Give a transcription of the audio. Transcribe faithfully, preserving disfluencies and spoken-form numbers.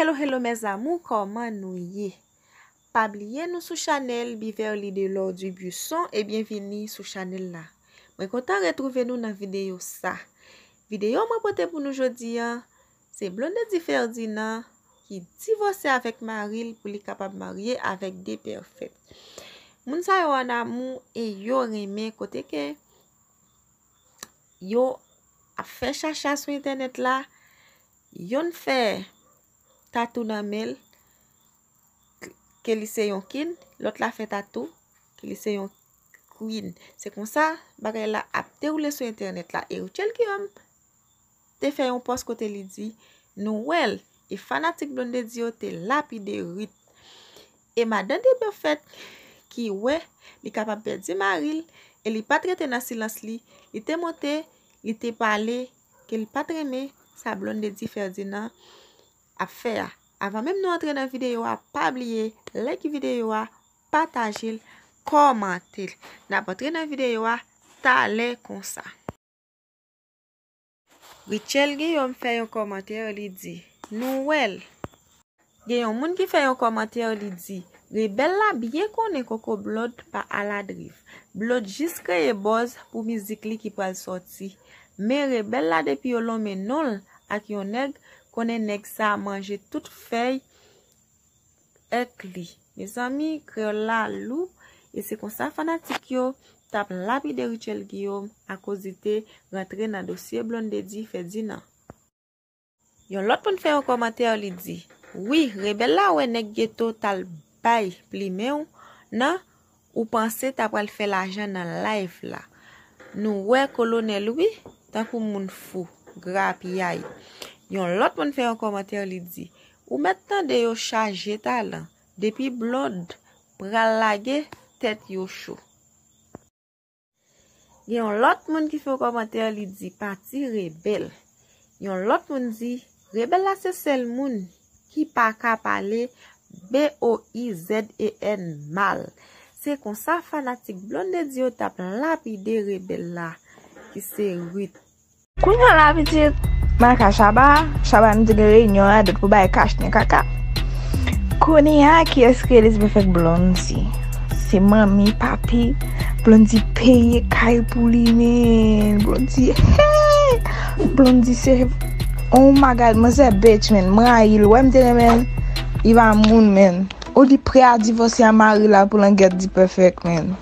Hello, hello, mes amours, kòman nou ye? Pa bliye nou sou chanèl Beverly Delord Dubuisson e byenvini sou chanèl la. Mwen kontan retwouve nou nan videyo sa. Videyo mwen pote pou nou jodi a, se Blondedy Ferdinand ki divòse avèk mari l pou li kapab marye avèk Dperfect. Moun sa yo an amou e yo renmen kote ke yo ap fè chacha sou entènèt la. Yonn fè tatou nan men l ke li se yon king, lòt la fè tatou ke li se yon queen. Se konsa bagay la ap dewoule sou entènèt la. E Rutshelle Guillaume te fè yon pòs kote li di, nou wè l, e fanatik Blondedy yo te lapide Ruth. E madan Dperfect ki wè li kapab pèdi mari l e li pa t rete nan silans li, li te monte, li te pale ke li pa t renmen sa Blondedy Ferdinand ap fè a. Avan menm nou antre nan videyo a, pa bliye like videyo a, pataje l, kòmante l. N ap antre nan videyo a talè konsa. Rutshelle Guillaume fè yon kòmantè, li di, nou wè l. Gen yon moun ki fè yon kòmantè, li di, rebèl la byen konnen Koko Blonde pa aladriv. Blonde jis kreye buzz pou mizik li ki pral sòti. Men rebèl la depi yo lonmen non l ak yon nèg, konnen nèg sa manje tout fèy èk li. Mezanmi, kreyòl la lou, e se konsa fanatik yo t ap lapide Rutshelle Guillaume akoz li te rantre nan dosye Blondedy Ferdinand. Yon lòt moun fè yon kòmantè, li di, wi, rebèl la wè nèg geto t al bay plimen w nan ou panse ta pral fè lajan nan live la. Nou wè kolonèl wi, tankou moun fou, grapyay. Yon lòt moun fè yon kòmantè, li di, ou mèt tande yo chaje talan, depi Blonde pral lage tèt yo cho. Gen yon lòt moun ki fè yon kòmantè, li di pati rebèl. Yon lòt moun di, rebèl la se sèl moun ki pa ka pale B O I Z E N mal. Se konsa fanatik Blondedy yo t ap lapide rebèl la, ki se Ruth. Kounye a la pitit, m al ka Chaba, Chaba nou te gen reyinyon a, dòt pou bay kach nen kaka. Kounye a, kiyès ki rele Dperfect? Blondy. Se manmi, papi, Blondy peye kay pou li, men. Blondy, hey! Blondy se, oh my God, manzè bitch, men. M rayi l, wè m te renmen l, li pa moun, men. Ou li prè a divòse a mari l la pou langèt Dperfect, men.